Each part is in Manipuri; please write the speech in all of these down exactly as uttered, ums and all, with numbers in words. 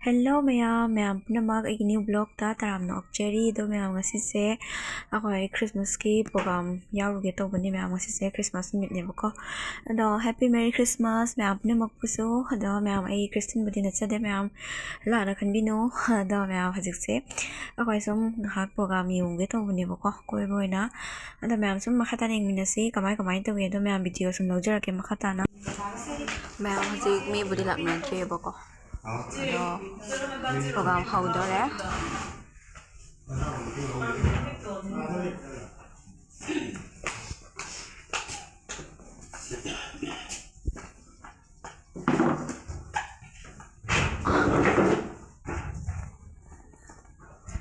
Hello ꯃꯌꯥꯝ, ꯃꯌꯥꯝ ꯄꯨꯝꯅꯃꯛ ꯑꯩꯒꯤ new vlogꯇ ꯇꯔꯥꯝꯅ ꯑꯣꯛꯆꯔꯤ꯫ ꯑꯗꯣ ꯃꯌꯥꯝ, ꯉꯁꯤꯁꯦ ꯑꯩꯈꯣꯏ Christmasꯀꯤ program ꯌꯥꯎꯔꯨꯒꯦ ꯇꯧꯕꯅꯤ ꯃꯌꯥꯝ꯫ ꯉꯁꯤꯁꯦ Christmas ꯅꯨꯃꯤꯠꯅꯦꯕꯀꯣ꯫ ꯑꯗꯣ Happy Merry Christmas ꯃꯌꯥꯝ ꯄꯨꯝꯅꯃꯛꯄꯨꯁꯨ꯫ ꯑꯗꯣ ꯃꯌꯥꯝ, ꯑꯩ Christianꯕꯨꯗꯤ ꯅꯠꯆꯗꯦ ꯃꯌꯥꯝ, ꯂꯥꯟꯅ ꯈꯟꯕꯤꯅꯨ꯫ ꯑꯗꯣ ꯃꯌꯥꯝ, ꯍꯧꯖꯤꯛꯁꯦ ꯑꯩꯈꯣꯏ ꯁꯨꯝ ꯉꯥꯏꯍꯥꯛ program ꯌꯦꯡꯉꯨꯒꯦ ꯇꯧꯕꯅꯦꯕꯀꯣ, ꯀꯣꯏꯕ ꯑꯣꯏꯅ꯫ ꯑꯗꯣ ꯃꯌꯥꯝ ꯁꯨꯝ ꯃꯈꯥ ꯇꯥꯅ ꯌꯦꯡꯃꯤꯟꯅꯁꯤ, ꯀꯃꯥꯏ ꯀꯃꯥꯏꯅ ꯇꯧꯒꯦ꯫ ꯑꯗꯣ ꯃꯌꯥꯝ, video ꯁꯨꯝ ꯂꯧꯖꯔꯛꯀꯦ ꯃꯈꯥ ꯇꯥꯅ꯫ ꯃꯌꯥꯝ, ꯍꯧꯖꯤꯛ ꯃꯤꯕꯨꯗꯤ ꯂꯥꯛꯅꯗ꯭ꯔꯤꯑꯕꯀꯣ꯫ ꯑꯗꯣ program ꯍꯧꯗꯣꯔꯦ꯫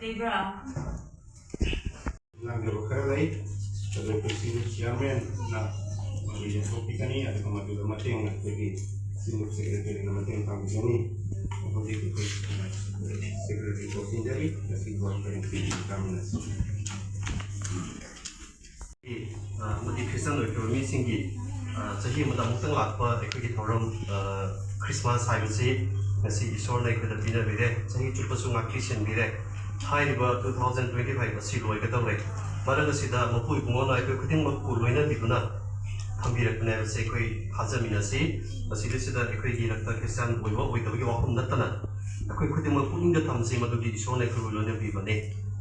ꯂꯩꯕ꯭ꯔꯥ? ꯂꯥꯡꯗꯕ ꯈꯔ ꯂꯩ꯫ ꯑꯗꯣ ꯑꯩꯈꯣꯏ ꯁꯤꯒꯤ chairmanꯅ ꯃꯗꯨ ꯌꯦꯡꯊꯣꯛꯄꯤꯒꯅꯤ, ꯑꯗꯨꯒ ꯃꯗꯨꯗ ꯃꯇꯦꯡ ꯑꯩꯈꯣꯏꯒꯤ ꯁꯤꯒꯤ secretaryꯅ ꯃꯇꯦꯡ ꯄꯥꯡꯕꯤꯒꯅꯤ꯫ ꯍꯧꯖꯤꯛ ꯑꯩꯈꯣꯏ secretary ꯀꯧꯁꯤꯟꯖꯔꯤ, ꯉꯁꯤꯒꯤ ꯋꯥꯐꯝ ꯇꯥꯃꯤꯟꯅꯁꯤ꯫ ꯑ, ꯑꯃꯗꯤ Christian ꯑꯣꯏꯈ꯭ꯔꯕ ꯃꯤꯁꯤꯡꯒꯤ, ꯑ, ꯆꯍꯤ ꯑꯃꯗ ꯑꯃꯨꯛꯇꯪ ꯂꯥꯛꯄ ꯑꯩꯈꯣꯏꯒꯤ ꯊꯧꯔꯝ, ꯑ, Christmas ꯍꯥꯏꯕꯁꯤ ꯉꯁꯤ ꯏꯁꯣꯔꯅ ꯑꯩꯈꯣꯏꯗ ꯄꯤꯅꯕꯤꯔꯦ꯫ ꯆꯍꯤ ꯆꯨꯞꯄꯁꯨ ꯉꯥꯛꯄꯤ ꯁꯦꯟꯕꯤꯔꯦ꯫ ꯍꯥꯏꯔꯤꯕ two thousand twenty five ꯑꯁꯤ ꯂꯣꯏꯒꯗꯧꯔꯦ꯫ ꯃꯔꯛ ꯑꯁꯤꯗ ꯃꯄꯨ ꯏꯕꯨꯡꯉꯣꯅ ꯑꯩꯈꯣꯏ ꯈꯨꯗꯤꯡꯃꯛꯄꯨ ꯂꯣꯏꯅꯕꯤꯗꯨꯅ ꯊꯝꯕꯤꯔꯛꯄꯅꯦ ꯍꯥꯏꯕꯁꯤ ꯑꯩꯈꯣꯏ ꯊꯥꯖꯃꯤꯟꯅꯁꯤ꯫ ꯃꯁꯤꯗꯩꯁꯤꯗ ꯑꯩꯈꯣꯏꯒꯤ ꯏꯔꯛꯇ Christian ꯑꯣꯏꯕ ꯑꯣꯏꯗꯕꯒꯤ ꯋꯥꯐꯝ ꯅꯠꯇꯅ ꯑꯩꯈꯣꯏ ꯈꯨꯗꯤꯡꯃꯛ ꯄꯨꯛꯅꯤꯡꯗ ꯊꯝꯁꯤ, ꯃꯗꯨꯗꯤ ꯏꯁꯣꯔꯅ ꯑꯩꯈꯣꯏꯕꯨ ꯂꯣꯏꯅꯕꯤꯕꯅꯤ꯫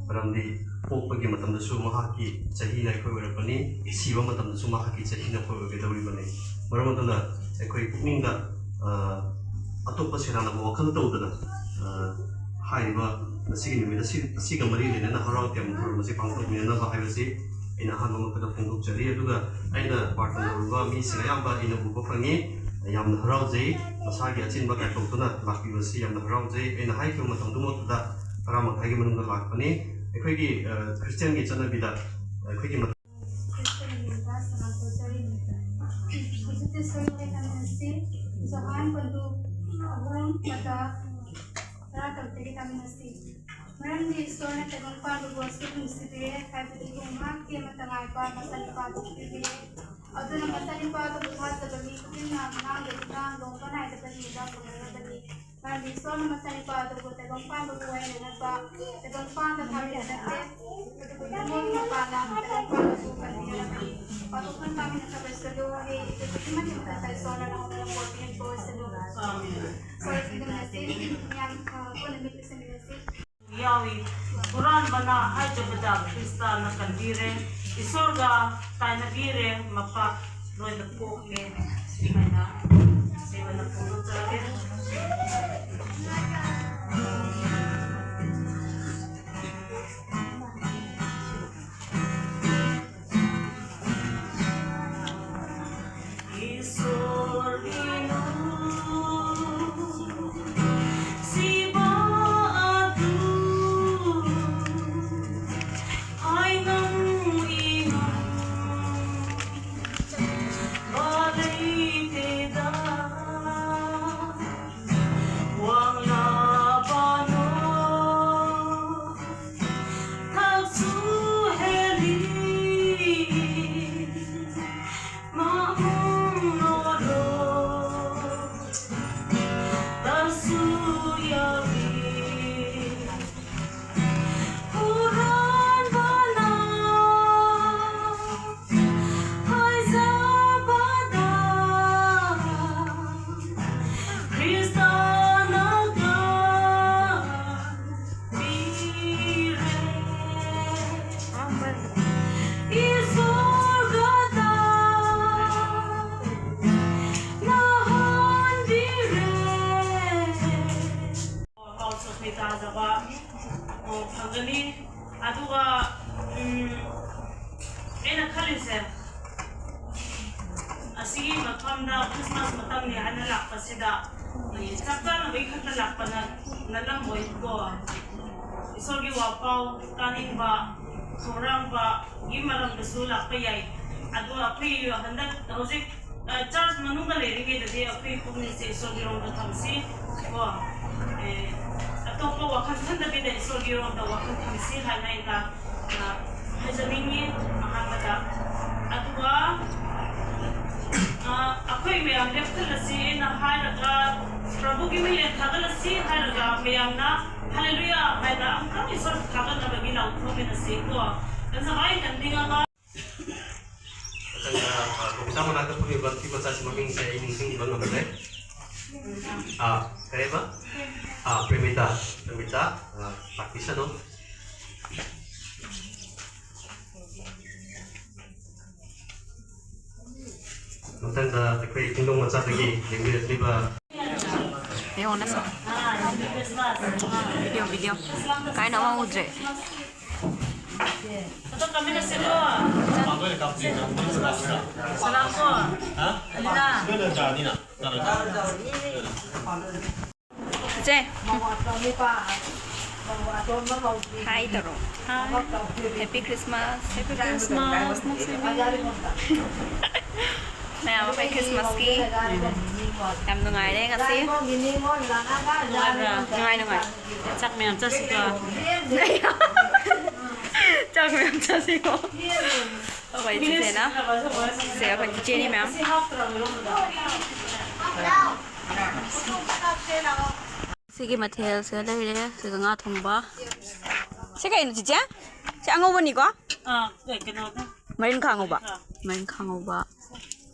ꯃꯔꯝꯗꯤ ꯄꯣꯛꯄꯒꯤ ꯃꯇꯝꯗꯁꯨ ꯃꯍꯥꯛꯀꯤ ꯆꯍꯤꯅ ꯑꯩꯈꯣꯏ ꯑꯣꯏꯔꯛꯄꯅꯤ, ꯁꯤꯕ ꯃꯇꯝꯗꯁꯨ ꯃꯍꯥꯛꯀꯤ ꯆꯍꯤꯅ ꯑꯩꯈꯣꯏ ꯑꯣꯏꯒꯗꯧꯔꯤꯕꯅꯤ꯫ ꯃꯔꯝ ꯑꯗꯨꯅ ꯑꯩꯈꯣꯏ ꯄꯨꯛꯅꯤꯡꯗ, ꯑ, ꯑꯇꯣꯞꯄ ꯁꯦꯔꯥꯟꯅꯕ ꯋꯥꯈꯜ ꯇꯧꯗꯅ, ꯑ, ꯍꯥꯏꯔꯤꯕ ꯉꯁꯤꯒꯤ ꯅꯨꯃꯤꯠ ꯑꯁꯤ, ꯑꯁꯤꯒ ꯃꯔꯤ ꯂꯩꯅꯅ ꯍꯔꯥꯎ ꯇꯌꯥꯝꯕ ꯊꯧꯔꯝ ꯑꯁꯤ ꯄꯥꯡꯊꯣꯛꯃꯤꯟꯅꯅꯕ ꯍꯥꯏꯕꯁꯤ ꯑꯩꯅ ꯑꯍꯥꯟꯕꯃꯛꯇꯗ ꯐꯣꯡꯗꯣꯛꯆꯔꯤ꯫ ꯑꯗꯨꯒ ꯑꯩꯅ ꯄꯥꯔꯇꯅꯔ ꯑꯣꯏꯕ ꯃꯤꯁꯤꯡ ꯑꯌꯥꯝꯕ ꯑꯩꯅ ꯎꯕ ꯐꯪꯉꯤ꯫ ꯌꯥꯝꯅ ꯍꯔꯥꯎꯖꯩ꯫ ꯃꯁꯥꯒꯤ ꯑꯆꯤꯟꯕ ꯀꯥꯏꯊꯣꯛꯇꯨꯅ ꯂꯥꯛꯄꯤꯕꯁꯤ ꯌꯥꯝꯅ ꯍꯔꯥꯎꯖꯩ꯫ ꯑꯩꯅ ꯍꯥꯏꯈꯤꯕ ꯃꯇꯝꯗꯨꯃꯛꯇꯗ ꯇꯔꯥ ꯃꯈꯥꯏꯒꯤ ꯃꯅꯨꯡꯗ ꯂꯥꯛꯄꯅꯤ꯫ ꯑꯩꯈꯣꯏꯒꯤ, ꯑ, Christianꯒꯤ ꯆꯠꯅꯕꯤꯗ ꯑꯩꯈꯣꯏꯒꯤ ꯃ- Christianꯒꯤ ꯃꯤꯡꯗ ꯁꯂꯥꯝ ꯇꯧꯖꯔꯤ꯫ ꯍꯧꯖꯤꯛꯇꯤ ꯁꯣꯏꯗꯅ ꯇꯥꯃꯤꯟꯅꯁꯤ꯫ ꯖꯣꯍꯥꯟ ꯄꯟꯗꯨ ꯑꯍꯨꯝ ꯃꯇ ꯇꯔꯥ ꯇꯔꯨꯛꯇꯒꯤ ꯇꯥꯃꯤꯟꯅꯁꯤ꯫ ꯃꯔꯝꯗꯤ ꯏꯁꯣꯔꯅ ꯇꯥꯏꯕꯪ ꯄꯥꯟꯕꯕꯨ ꯑꯁꯨꯛ ꯅꯨꯡꯁꯤꯕꯤꯔꯦ ꯍꯥꯏꯕꯗꯤ ꯃꯍꯥꯛꯀꯤ ꯑꯃꯠꯇ ꯉꯥꯏꯕ ꯃꯆꯥꯅꯨꯄꯥꯗꯨ ꯄꯤꯕꯤꯔꯦ꯫ ꯑꯗꯨꯅ ꯃꯆꯥꯅꯨꯄꯥꯗꯨꯕꯨ ꯊꯥꯖꯕ ꯃꯤ ꯈꯨꯗꯤꯡꯃꯛ ꯃꯥꯡꯗꯕꯤꯗ ꯂꯣꯝꯕ ꯅꯥꯏꯗꯕ ꯍꯤꯡꯕ ꯐꯪꯂꯔꯕꯅꯤ꯫ ꯃꯥꯒꯤ ꯏꯁꯣꯔꯅ ꯃꯆꯥꯅꯨꯄꯥ ꯑꯗꯨꯕꯨ ꯇꯥꯏꯕꯪ ꯄꯥꯟꯕꯕꯨ ꯋꯥꯌꯦꯜꯅ ꯅꯠꯄ, ꯇꯥꯏꯕꯪ ꯄꯥꯟꯕ ꯊꯥꯕꯤꯕ ꯅꯠꯇꯦ, ꯑꯗꯨꯕꯨ ꯏꯃꯣꯏꯒꯤ ꯃꯄꯥꯅ ꯇꯥꯏꯕꯪ ꯄꯥꯟꯕꯕꯨ ꯀꯟꯕꯤꯔꯕꯅꯤ꯫ ꯄꯥꯊꯣꯛꯐꯝ ꯇꯥꯃꯤꯟꯅ ꯊꯕꯛ ꯆꯠꯂꯨ ꯍꯥꯏꯌꯦ꯫ ꯑꯗꯨꯛꯀꯤ ꯃꯇꯤꯛ ꯃꯊꯛꯇ ꯏꯁꯣꯔꯅ ꯅꯉꯣꯟꯗ ꯄꯣꯠ ꯄꯤꯍꯟꯕ ꯑꯣꯏꯁꯅꯨ꯫ ꯏꯁꯣꯔ ꯁꯤꯡꯗꯝꯅꯁꯤ ꯃꯤꯌꯥꯝ, ꯑ, ꯄꯨꯟꯅ ꯃꯤꯠ ꯎꯏꯁꯤꯟꯃꯤꯟꯅꯁꯤ꯫ ꯌꯥꯎꯏ꯫ ꯍꯨꯔꯥꯟꯕꯅ ꯍꯥꯏꯖꯕꯗ ꯈ꯭ꯔꯤꯁꯇꯅ ꯀꯟꯕꯤꯔꯦ, ꯏꯁꯣꯔꯒ ꯇꯥꯏꯅꯕꯤꯔꯦ, ꯃꯄꯥ ꯂꯣꯏꯅ ꯄꯣꯛꯂꯦ ꯍꯥꯏꯅ ꯏꯆꯦꯕꯅ ꯐꯣꯡꯗꯣꯛꯆꯔꯒꯦ꯫ ꯏꯁꯣꯔꯒꯤ ꯅꯨꯡꯁꯤꯕ ꯑꯗꯨ ꯍꯥꯏꯉꯝ ꯏꯉꯝꯕ ꯂꯩꯇꯦꯗ꯫ ꯋꯥꯡꯂꯕꯅꯣ ꯊꯛꯁꯨ ꯍꯦꯜꯂꯤ꯫ ꯃꯥꯃꯨꯡ ꯅꯣꯗꯣ ꯇꯁꯨ ꯌꯥꯕꯤ꯫ ꯍꯨꯔꯥꯟꯕꯅ ꯍꯥꯏꯖꯕꯗ ꯈ꯭ꯔꯤꯁꯇꯅ ꯀꯟꯕꯤꯔꯦ꯫ ꯏꯁꯣꯔꯒ ꯇꯥꯟꯅꯍꯟꯕꯤꯔꯦ꯫ ꯄꯥꯎꯁꯨ ꯑꯩꯈꯣꯏ ꯇꯥꯖꯕ, ꯑꯣ, ꯐꯪꯒꯅꯤ꯫ ꯑꯗꯨꯒ, ꯎꯝ, ꯑꯩꯅ ꯈꯜꯂꯤꯁꯦ, ꯑꯁꯤꯒꯤ ꯃꯐꯝꯗ ꯈ꯭ꯔꯤꯁꯃꯥꯁ ꯃꯇꯝꯅꯤ ꯍꯥꯏꯅ ꯂꯥꯛꯄꯁꯤꯗ, ꯑꯦ, ꯆꯥꯛ ꯆꯥꯅꯕꯒꯤ ꯈꯛꯇ ꯂꯥꯛꯄ ꯅ-, ꯅꯠꯂꯝꯃꯣꯏꯀꯣ꯫ ꯏꯁꯣꯔꯒꯤ ꯋꯥꯄꯥꯎ ꯇꯥꯅꯤꯡꯕ, ꯈꯧꯔꯥꯡꯕꯒꯤ ꯃꯔꯝꯗꯁꯨ ꯂꯥꯛꯄ ꯌꯥꯏ꯫ ꯑꯗꯣ ꯑꯩꯈꯣꯏ ꯍꯟꯗꯛ ꯍꯧꯖꯤꯛ, ꯑ, ꯆꯔꯆ ꯃꯅꯨꯡꯗ ꯂꯩꯔꯤꯉꯩꯗꯗꯤ ꯑꯩꯈꯣꯏ ꯄꯨꯛꯅꯤꯡꯁꯦ ꯏꯁꯣꯔꯒꯤꯔꯣꯝꯗ ꯊꯝꯁꯤ ꯀꯣ꯫ ꯑꯦ, ꯑꯇꯣꯞꯄ ꯋꯥꯈꯜ ꯈꯟꯗꯕꯤꯗ ꯏꯁꯣꯔꯒꯤꯔꯣꯝꯗ ꯋꯥꯈꯜ ꯊꯝꯁꯤ ꯍꯥꯏꯅ ꯑꯩꯅ, ꯑ, ꯍꯥꯏꯖꯅꯤꯡꯉꯤ ꯑꯍꯥꯟꯕꯗ꯫ ꯑꯗꯨꯒ, ꯑ, ꯑꯩꯈꯣꯏ ꯃꯌꯥꯝ ꯂꯦꯞꯈꯠꯂꯁꯤ ꯑꯩꯅ ꯍꯥꯏꯔꯒ ꯄ꯭ꯔꯚꯨꯒꯤ ꯃꯤꯡ ꯊꯥꯒꯠꯂꯁꯤ ꯍꯥꯏꯔꯒ ꯃꯌꯥꯝꯅ ꯍꯜꯂꯦꯂꯨꯌꯥ ꯍꯥꯏꯅ ꯑꯃꯨꯛꯇꯪ ꯏꯁꯣꯔ ꯊꯥꯒꯠꯅꯕꯒꯤ ꯂꯥꯎꯊꯣꯛꯃꯤꯟꯅꯁꯤ ꯀꯣ꯫ ꯐꯖꯕ ꯏꯟꯀꯝꯗꯤꯡ ꯑꯃ꯫ ꯃꯊꯪꯗ, ꯑ, ꯀꯣꯕꯤꯇꯥ ꯃꯅꯥꯛꯇ ꯐꯝꯃꯤꯕ ꯅꯨꯄꯤ ꯃꯆꯥꯁꯤ ꯃꯃꯤꯡꯁꯦ ꯑꯩ ꯅꯤꯡꯁꯤꯡꯕ ꯉꯝꯗ꯭ꯔꯦ꯫ ꯑꯥ, ꯀꯔꯤꯕ? ꯑꯥ, ꯄ꯭ꯔꯦꯃꯤꯇꯥ, ꯄ꯭ꯔꯦꯃꯤꯇꯥ, ꯑꯥ, ꯂꯥꯛꯄꯤꯁꯅꯨ꯫ ꯃꯊꯪꯗ ꯑꯩꯈꯣꯏ ꯆꯤꯡꯗꯣꯡ ꯃꯆꯥꯗꯒꯤ ꯌꯦꯡꯕꯤꯔꯛꯂꯤꯕ꯫ ꯌꯦꯡꯉꯣ ꯅꯁꯛ꯫ Video, video. ꯀꯥꯏꯅꯣ ꯑꯃ ꯎꯗ꯭ꯔꯦ꯫ ꯆꯦ꯫ ꯍꯥꯏ ꯇꯧꯔꯣ꯫ ꯍꯥꯏ꯫ Happy Christmas꯫ Happy Christmas, ꯅꯛꯁꯤꯕꯤ꯫ ꯃꯌꯥꯝ ꯑꯩꯈꯣꯏ ꯈ꯭ꯔꯤꯁꯃꯥꯁꯀꯤ ꯌꯥꯝ ꯅꯨꯡꯉꯥꯏꯔꯦ ꯉꯁꯤ꯫ ꯅꯨꯡꯉꯥꯏꯕ꯭ꯔꯥ? ꯅꯨꯡꯉꯥꯏ, ꯅꯨꯡꯉꯥꯏ꯫ ꯆꯥꯛ ꯃꯌꯥꯝ ꯆꯥꯁꯤꯀꯣ꯫ ꯆꯥꯛ ꯃꯌꯥꯝ ꯆꯥꯁꯤꯀꯣ꯫ ꯑꯩꯈꯣꯏ ꯆꯤꯆꯦꯅ꯫ ꯆꯤꯆꯦ, ꯑꯩꯈꯣꯏ ꯆꯤꯆꯦꯅꯤ ꯃꯌꯥꯝ꯫ ꯁꯤꯒꯤ ꯃꯊꯦꯜꯁꯦ ꯂꯩꯔꯦ꯫ ꯁꯤꯒ ꯉꯥ ꯊꯣꯡꯕ꯫ ꯁꯤ ꯀꯩꯅꯣ, ꯆꯤꯆꯦ? ꯁꯤ ꯑꯉꯧꯕꯅꯤꯀꯣ? ꯑꯥ, ꯑꯦ, ꯀꯩꯅꯣꯗ꯫ ꯃꯔꯤꯜꯈꯥ ꯉꯧꯕ꯫ ꯑꯥ꯫ ꯃꯔꯤꯜꯈꯥ ꯉꯧꯕ꯫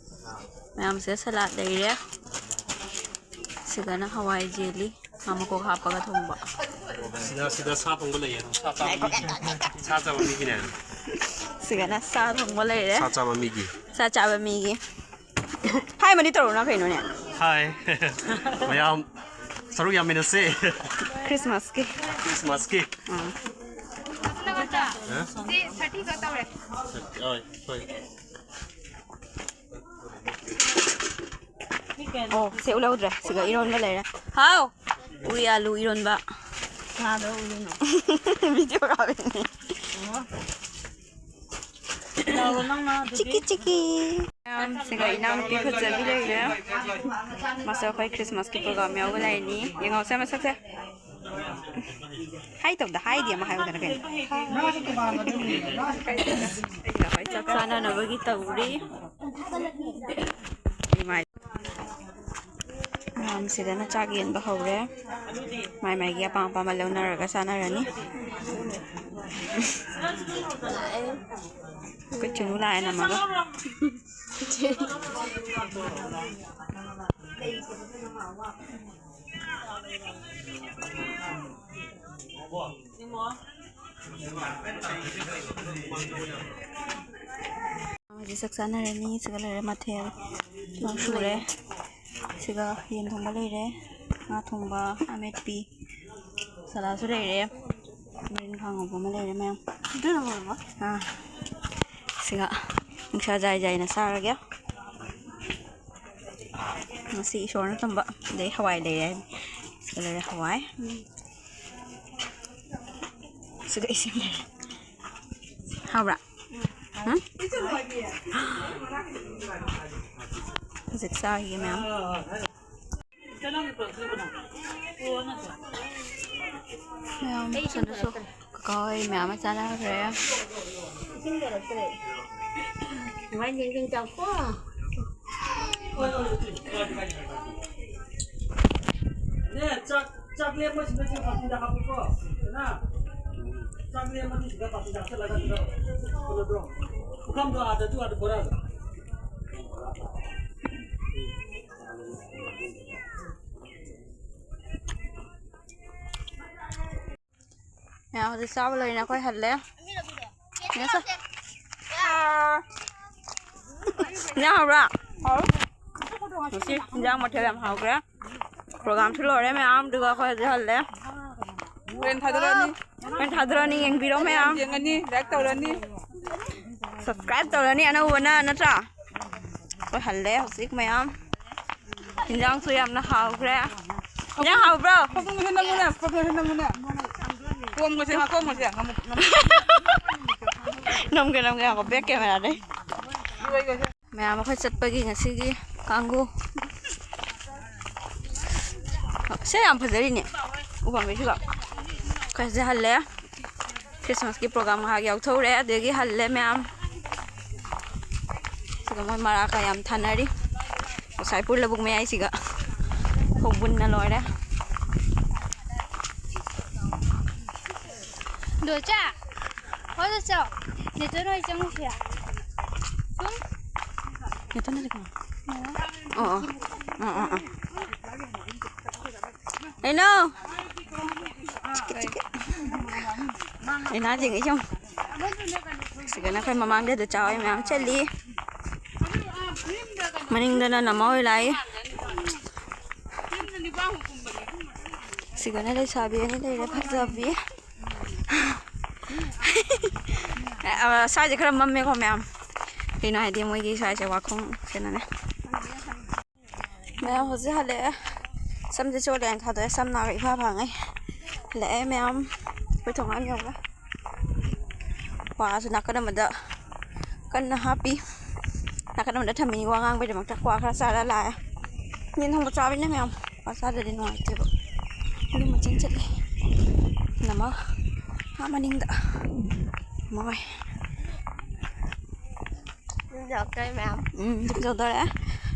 ꯃꯌꯥꯝꯁꯦ ꯁꯂꯥꯗ ꯂꯩꯔꯦ꯫ ꯁꯤꯒꯅ ꯍꯋꯥꯏ ꯖꯦꯂꯤ, ꯉꯥ ꯃꯀꯣꯛ ꯍꯥꯞꯄꯒ ꯊꯣꯡꯕ꯫ ꯁꯤꯗ, ꯁꯤꯗ ꯁꯥ ꯊꯣꯡꯕ ꯂꯩꯌꯦ꯫ ꯁꯥ ꯆꯥꯕ ꯃꯤꯒꯤꯅꯦ꯫ ꯁꯥ ꯆꯥꯕ ꯃꯤꯒꯤꯅꯦ꯫ ꯁꯤꯒꯅ ꯁꯥ ꯊꯣꯡꯕ ꯂꯩꯔꯦ꯫ ꯁꯥ ꯆꯥꯕ ꯃꯤꯒꯤ꯫ ꯁꯥ ꯆꯥꯕ ꯃꯤꯒꯤ꯫ ꯍꯥꯏ ꯃꯅꯤ ꯇꯧꯔꯣ ꯅꯪ ꯀꯩꯅꯣꯅꯦ? ꯍꯥꯏ꯫ ꯃꯌꯥꯝ ꯁꯔꯨꯛ ꯌꯥꯃꯤꯟꯅꯁꯦ꯫ ꯈ꯭ꯔꯤꯁꯃꯥꯁꯀꯤ꯫ ꯈ꯭ꯔꯤꯁꯃꯥꯁꯀꯤ꯫ ꯑꯥ꯫ ꯍꯥ? ꯁꯤ thirty ꯈꯛ ꯇꯧꯔꯦ꯫ ꯍꯣꯏ, ꯍꯣꯏ꯫ ꯑꯣ, ꯁꯦ ꯎꯠꯍꯧꯗ꯭ꯔꯦ꯫ ꯁꯤꯒ ꯏꯔꯣꯟꯕ ꯂꯩꯔꯦ꯫ ꯍꯥꯎ! ꯎꯔꯤ ꯑꯂꯨ ꯏꯔꯣꯟꯕ꯫ ꯀꯅꯥꯗ ꯎꯔꯤꯅꯣ? ꯚꯤꯗꯤꯑꯣ ꯀꯥꯞꯄꯤꯅꯦ꯫ ꯑꯣ꯫ ꯂꯥꯎꯔꯣ ꯅꯪꯅ ꯑꯗꯨꯗꯤ꯫ ꯆꯤꯛꯀꯤ ꯆꯤꯛꯀꯤ꯫ ꯃꯌꯥꯝ, ꯁꯤꯒ ꯏꯅꯥꯎꯅꯨꯄꯤ ꯐꯖꯕꯤ ꯂꯩꯔꯦ꯫ ꯃꯥꯁꯨ ꯑꯩꯈꯣꯏ ꯈ꯭ꯔꯤꯁꯃꯥꯁꯀꯤ ꯄ꯭ꯔꯣꯒ꯭ꯔꯥꯝ ꯌꯥꯎꯕ ꯂꯥꯛꯏꯅꯤ꯫ ꯌꯦꯡꯍꯧꯁꯦ ꯃꯁꯛꯁꯦ꯫ ꯍꯥꯏ ꯇꯧꯗ ꯍꯥꯏꯗꯤ ꯑꯃ ꯍꯥꯏꯌꯨꯗꯅ ꯀꯩꯅꯣ꯫ ꯆꯥꯛ ꯆꯥꯅꯅꯕꯒꯤ ꯇꯧꯔꯤ꯫ ꯏꯃꯥꯏ꯫ ꯃꯌꯥꯝ ꯁꯤꯗꯅ ꯆꯥꯛ ꯌꯦꯟꯕ ꯍꯧꯔꯦ꯫ ꯃꯥꯏ ꯃꯥꯏꯒꯤ ꯑꯄꯥꯝ ꯑꯄꯥꯝꯕ ꯂꯧꯅꯔꯒ ꯆꯥꯅꯔꯅꯤ꯫ ꯑꯩꯈꯣꯏ ꯆꯨꯅꯨ ꯂꯥꯛꯑꯦ ꯅꯝꯃꯒ꯫ ꯍꯧꯖꯤꯛ ꯆꯥꯛ ꯆꯥꯅꯔꯅꯤ꯫ ꯁꯤꯒ ꯂꯩꯔꯦ, ꯃꯊꯦꯜ ꯂꯣꯏ ꯁꯨꯔꯦ꯫ ꯁꯤꯒ ꯌꯦꯟ ꯊꯣꯡꯕ ꯂꯩꯔꯦ, ꯉꯥ ꯊꯣꯡꯕ, ꯑꯃꯦꯠꯄꯤ, ꯁꯂꯥꯠꯁꯨ ꯂꯩꯔꯦ, ꯃꯔꯤꯟ ꯈꯥ ꯉꯧꯕ ꯑꯃ ꯂꯩꯔꯦ ꯃꯌꯥꯝ꯫ ꯑꯗꯨꯅ ꯂꯣꯏꯔꯕꯣ? ꯑꯥ, ꯁꯤꯒ ꯅꯨꯡꯁꯥ ꯌꯥꯏ ꯌꯥꯏꯅ ꯆꯥꯔꯒꯦ꯫ ꯉꯁꯤ ꯏꯁꯣꯔꯅ ꯇꯝꯕ꯫ ꯑꯗꯩ ꯍꯋꯥꯏ ꯂꯩꯔꯦ ꯍꯥꯏꯅꯤ꯫ ꯁꯤꯗ ꯂꯩꯔꯦ ꯍꯋꯥꯏ꯫ ꯁꯤꯗ ꯏꯁꯤꯡ ꯂꯩꯔꯦ꯫ ꯍꯥꯎꯕ꯭ꯔꯥ? ꯎꯝ? ꯍꯧꯖꯤꯛ ꯆꯥꯈꯤꯒꯦ ꯃꯌꯥꯝ꯫ ꯃꯌꯥꯝ ꯁꯤꯗꯁꯨ ꯀꯀꯥ ꯍꯣꯏ ꯃꯌꯥꯝ ꯑꯃ ꯆꯥꯅꯈ꯭ꯔꯦ꯫ ꯅꯦ, ꯆꯥꯛ, ꯆꯥꯛ ꯂꯦꯝꯕꯁꯤꯡꯗꯣ ꯁꯤ ꯕꯥꯇꯤꯟꯗ ꯍꯥꯞꯄꯨꯀꯣ꯫ ꯅ, ꯆꯥꯛ ꯂꯦꯝꯕꯗꯤ ꯁꯤꯗ ꯕꯥꯇꯤꯟꯗ ꯍꯥꯞꯆꯤꯜꯂꯒ ꯁꯤꯗ ꯀꯩꯅꯣꯗꯣ, ꯄꯨꯈꯝꯗꯣ ꯑꯥꯗ ꯑꯗꯨ ꯑꯥꯗ ꯕꯣꯔꯥꯗꯣ꯫ ꯃꯌꯥꯝ ꯍꯧꯖꯤꯛ ꯆꯥꯕ ꯂꯣꯏꯔꯦ, ꯑꯩꯈꯣꯏ ꯍꯜꯂꯦ꯫ ꯌꯦꯡꯉꯁꯦ꯫ ꯏꯟꯖꯥꯡ ꯍꯥꯎꯕ꯭ꯔꯥ? ꯍꯥꯎꯋꯤ꯫ ꯉꯁꯤ ꯏꯟꯖꯥꯡ ꯃꯊꯦꯜ ꯌꯥꯝ ꯍꯥꯎꯈ꯭ꯔꯦ꯫ ꯄ꯭ꯔꯣꯒꯥꯝꯁꯨ ꯂꯣꯏꯔꯦ ꯃꯌꯥꯝ, ꯑꯗꯨꯒ ꯑꯩꯈꯣꯏ ꯍꯧꯖꯤꯛ ꯍꯜꯂꯦ꯫ ꯍꯣꯔꯦꯟ ꯊꯥꯗꯔꯛꯑꯅꯤ꯫ ꯍꯣꯔꯦꯟ ꯊꯥꯗꯔꯛꯑꯅꯤ, ꯌꯦꯡꯕꯤꯔꯣ ꯃꯌꯥꯝ꯫ ꯌꯦꯡꯉꯅꯤ, ꯂꯥꯏꯛ ꯇꯧꯔꯅꯤ꯫ ꯁꯕꯁꯀ꯭ꯔꯥꯏꯕ ꯇꯧꯔꯅꯤ ꯑꯅꯧꯕꯅ, ꯅꯠꯇ꯭ꯔꯥ? ꯑꯩꯈꯣꯏ ꯍꯜꯂꯦ ꯍꯧꯖꯤꯛ ꯃꯌꯥꯝ꯫ ꯏꯟꯖꯥꯡꯁꯨ ꯌꯥꯝꯅ ꯍꯥꯎꯈ꯭ꯔꯦ꯫ ꯏꯟꯖꯥꯡ ꯍꯥꯎꯕ꯭ꯔꯣ? ꯐꯣꯇꯣꯁꯦ ꯅꯝꯃꯨꯅꯦ, ꯐꯣꯇꯣꯁꯦ ꯅꯝꯃꯨꯅꯦ꯫ ꯀꯣꯝꯒꯁꯦ, ꯉꯥꯛꯀꯣꯝꯒꯁꯦ, ꯉꯥꯃꯨ-, ꯉꯥꯃꯨ-, ꯅꯝꯒꯦ, ꯅꯝꯒꯦ, ꯉꯥꯏꯈꯣ, ꯕꯦꯛ ꯀꯦꯃꯦꯔꯥꯗꯩ꯫ ꯏꯔꯣꯏꯒꯁꯦ꯫ ꯃꯌꯥꯝ ꯑꯩꯈꯣꯏ ꯆꯠꯄꯒꯤ ꯉꯁꯤꯒꯤ ꯀꯥꯡꯕꯨ꯫ ꯁꯦ, ꯌꯥꯝ ꯐꯖꯔꯤꯅꯦ ꯎꯄꯥꯝꯕꯤꯁꯤꯒ꯫ ꯑꯩꯈꯣꯏ ꯍꯧꯖꯤꯛ ꯍꯜꯂꯦ꯫ ꯈ꯭ꯔꯤꯁꯃꯥꯁꯀꯤ ꯄ꯭ꯔꯣꯒꯥꯝ ꯉꯥꯏꯍꯥꯛ ꯌꯥꯎꯊꯣꯛꯎꯔꯦ, ꯑꯗꯒꯤ ꯍꯜꯂꯦ ꯃꯌꯥꯝ꯫ ꯁꯤꯒ ꯃꯣꯏ ꯃꯔꯥꯀ ꯌꯥꯝ ꯊꯥꯅꯔꯤ ꯉꯁꯥꯏꯄꯨꯔ ꯂꯧꯕꯨꯛ ꯃꯌꯥꯏꯁꯤꯒ꯫ ꯄꯨꯟꯅ ꯂꯣꯏꯔꯦ꯫ ꯗꯣꯆꯥ, ꯍꯣ ꯗꯣꯆꯥ, ꯅꯦꯇꯣꯟ ꯍꯣꯏ ꯆꯪꯉꯨꯁꯤꯔꯥ? ꯁꯨꯝ? ꯅꯦꯇꯣꯟ ꯍꯥꯏꯗꯤ ꯀꯅꯥ? ꯑꯣ, ꯑꯣ꯫ ꯑꯣ, ꯑꯣ, ꯑꯣ꯫ ꯀꯩꯅꯣ? ꯏꯅꯥꯁꯤꯡ ꯏꯁꯨꯝ꯫ ꯁꯤꯗꯅ ꯑꯩꯈꯣꯏ ꯃꯃꯥꯡꯗ ꯗꯣꯆꯥ ꯍꯣꯏ ꯃꯌꯥꯝ ꯆꯠꯂꯤ꯫ ꯃꯅꯤꯡꯗꯅ ꯅꯃꯥ ꯍꯣꯏ ꯂꯥꯛꯏ꯫ ꯁꯤꯒꯅ ꯂꯩꯁꯥꯕꯤ ꯑꯅꯤ ꯂꯩꯔꯦ, ꯐꯖꯕꯤ꯫ ꯑ, ꯁ꯭ꯋꯥꯏꯁꯦ ꯈꯔ ꯃꯝꯃꯦꯀꯣ ꯃꯌꯥꯝ꯫ ꯀꯩꯅꯣ ꯍꯥꯏꯗꯤ ꯃꯣꯏꯒꯤ ꯁ꯭ꯋꯥꯏꯁꯦ ꯋꯥꯈꯣꯡ ꯀꯩꯅꯣꯅꯦ꯫ ꯃꯌꯥꯝ ꯍꯧꯖꯤꯛ ꯍꯜꯂꯛꯑꯦ꯫ ꯁꯝꯁꯦ ꯆꯣꯠꯂꯦꯅ ꯊꯥꯗꯣꯛꯑꯦ꯫ ꯁꯝ ꯅꯥꯕ ꯏꯐꯥ ꯐꯥꯉꯩ꯫ ꯍꯜꯂꯛꯑꯦ ꯃꯌꯥꯝ꯫ ꯑꯩꯈꯣꯏ ꯊꯣꯡꯒꯥꯟ ꯌꯧꯔꯦ꯫ ꯀ꯭ꯋꯥꯁꯨ ꯅꯥꯀꯟ ꯑꯃꯗ ꯀꯟꯅ ꯍꯥꯞꯄꯤ꯫ ꯅꯥꯀꯟ ꯑꯃꯗ ꯊꯝꯃꯤꯅꯤ ꯋꯥ ꯉꯥꯡꯕꯩꯗꯃꯛꯇ꯫ ꯀ꯭ꯋꯥ ꯈꯔ ꯆꯥꯔ ꯂꯥꯛꯑꯦ꯫ ꯌꯦꯟ ꯊꯣꯡꯕ ꯆꯥꯕꯅꯤꯅ ꯃꯌꯥꯝ꯫ ꯀ꯭ꯋꯥ ꯆꯥꯗ꯭ꯔꯗꯤ ꯅꯨꯡꯉꯥꯏꯇꯦꯕ꯫ ꯌꯨꯝ ꯃꯆꯤꯟ ꯆꯠꯂꯦ꯫ ꯅꯃ ꯑꯥ ꯃꯅꯤꯡꯗ꯫ ꯃꯣꯏ꯫ ꯌꯨꯝ ꯌꯧꯔꯛꯇꯣꯔꯦ ꯃꯌꯥꯝ꯫ ꯎꯝ, ꯌꯨꯝ ꯌꯧꯗꯣꯔꯦ꯫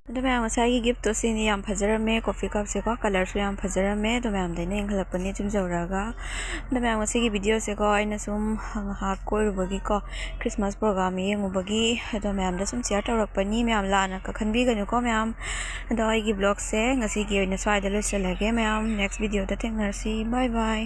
ꯑꯗꯣ ꯃꯌꯥꯝ, ꯉꯁꯥꯏꯒꯤ gift ꯇꯣ ꯁꯤꯅꯤ, ꯌꯥꯝ ꯐꯖꯔꯝꯃꯦ꯫ Coffee cup ꯁꯦꯀꯣ, colour ꯁꯨ ꯌꯥꯝ ꯐꯖꯔꯝꯃꯦ꯫ ꯑꯗꯣ ꯃꯌꯥꯝꯗ ꯑꯩꯅ ꯌꯦꯡꯍꯜꯂꯛꯄꯅꯦ ꯌꯨꯝ ꯌꯧꯔꯒ꯫ ꯑꯗꯣ ꯃꯌꯥꯝ, ꯉꯁꯤꯒꯤ video ꯁꯦꯀꯣ ꯑꯩꯅ ꯁꯨꯝ ꯉꯥꯏꯍꯥꯛ ꯀꯣꯏꯔꯨꯕꯒꯤꯀꯣ, Christmas program ꯌꯦꯡꯉꯨꯕꯒꯤ꯫ ꯑꯗꯣ ꯃꯌꯥꯝꯗ ꯁꯨꯝ share ꯇꯧꯔꯛꯄꯅꯤ, ꯃꯌꯥꯝ ꯂꯥꯟꯅ ꯈꯟꯕꯤꯒꯅꯨꯀꯣ ꯃꯌꯥꯝ꯫ ꯑꯗꯣ ꯑꯩꯒꯤ vlog ꯁꯦ ꯉꯁꯤꯒꯤ ꯑꯣꯏꯅ ꯁ꯭ꯋꯥꯏꯗ ꯂꯣꯏꯁꯤꯜꯂꯒꯦ ꯃꯌꯥꯝ꯫ Next video ꯗ ꯊꯦꯡꯅꯔꯁꯤ꯫ Bye bye꯫